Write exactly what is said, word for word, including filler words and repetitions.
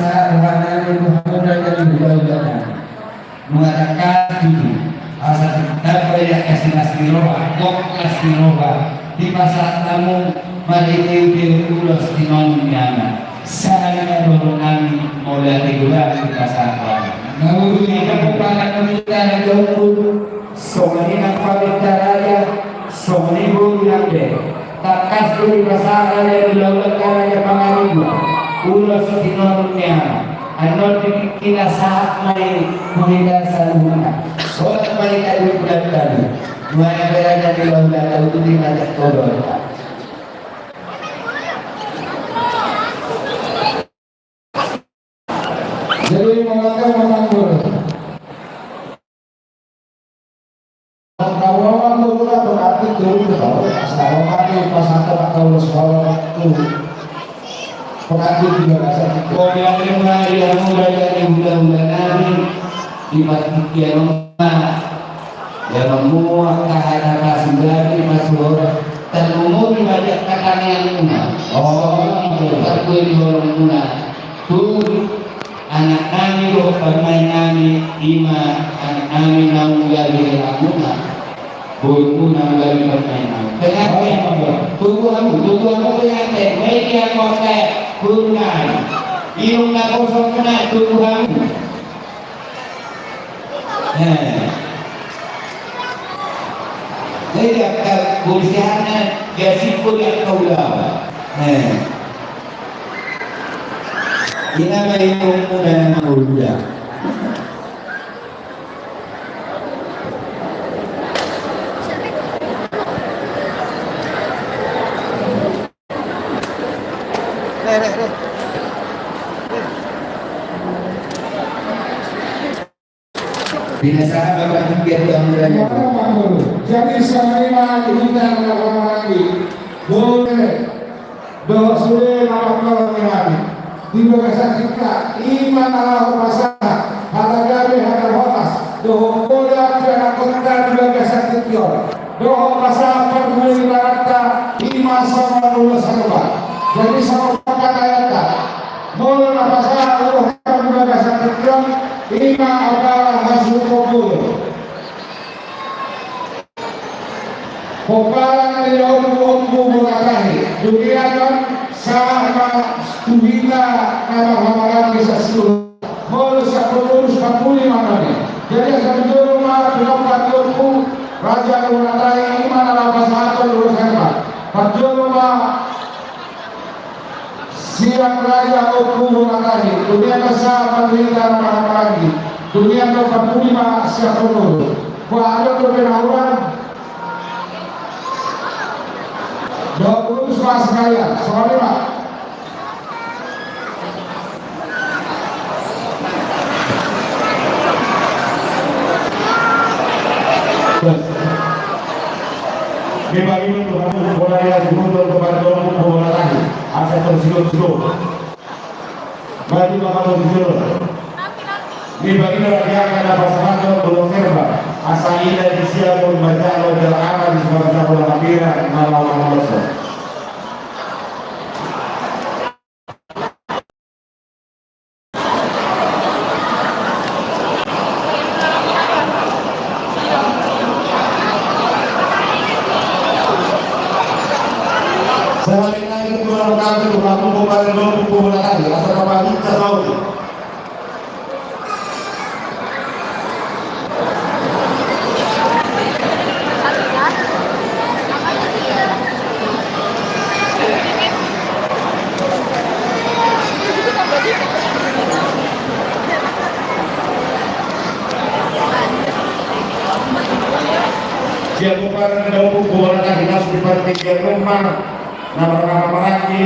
sahat roha nami tu hamu raja ni hulahula nami. Nunga tangkas tutu, asa tamba ia las ni roha, gok las ni roha, dipasahat hamu marhite ulos tinonun ni ama. Sahat ma dohonon nami, mauliate godang dipasahat hamu. Na uli na pomparan nami, raja ompung, songon i nang paminta raja, songon i boru nang be. Tangkas do dipasahat raja ni hulahula, raja Pangaribuan, ulos tinonun ni ama. Annon di tingkina sahat ma i tu hita saluhutna. Sahat ma i tu hita saluhutna. Nuaeng be raja ni hulahula, tauduti ma jala tolongta. Jadi mengatakan menanggur. Kawan-kawan, lu udah berarti turun ke bawah. Sekarang nanti pas ada pakai ulos bawah itu. Berarti juga kasar. Kau yang lima, yang muda, yang muda, muda nami. Di mati dia rumah. Ia mamuat angka hata na suda i, masuhor, tarlumobi ma di angka tangiangmuna. Oh. Songon i do tarlumobi holongmuna tu anak nami dohot parumaen nami, i ma anak nami naung gabe helamuna, bohemuna naung gabe parumaen nami. Pengantin, oh, tunggu hamu, tunggu hamu pengantin, baen di angka boru nami. Inum na kosong muna, tunggu hamu. Nah. Jadi angka boru siahaan na gasip do di angka ulaon. Nah. Ina ma i, inumuna na mangolu da. Jadi songon i ma di hita na marhahamaranggi. Boleh. Dohot sude na mangkaholongi hami di bagasan tingki on, i ma na laho pasahat hata gabe, hata horas dohot poda tu anakkonta di bagasan tingki on. Dohot pasahat parbue ni tanganna, i ma songon ulos saroba. Jadi songon hata ni hata, molo na pasahat ulos di bagasan tingki on, i ma apala hasuhuton bolon. Pomparan ni ompu-ompu bona tahi, dung i annon sahat ma tu hita na marhahamaranggi saluhutna. Molo sian Ponorogo, sian Puri ma hami. Jadi asa jolo ma tu na parjolo, raja bona tahi, i ma na laho pasahathon ulos saroba. Parjolo ma sian raja ompu bona tahi, dung i annon sahat ma tu hita na marhahamaranggi, dung i annon parpudi ma sian Ponorogo. Bah, adong dope na hurang? Dohot ulos ma sekalian, songon i ma. Di bagi ma tu hamu, bona tahi, hasuhuton tu bona tahi, asa torus sidok-sidok. Bagi ma hamu sidok. Di bagi ma rakyat na pasahathon ulos saroba, asa ina di sia ma manjalo jala ama di suhut sahala hambira na laho mangoloshon. Selain itu, kurang kami kurang kumpul pada dua kumpul lagi, asal bapak Hinca tahu. Siap, para na dapot bola tadi, masuk di partai dia rumah. Nama-nama lagi.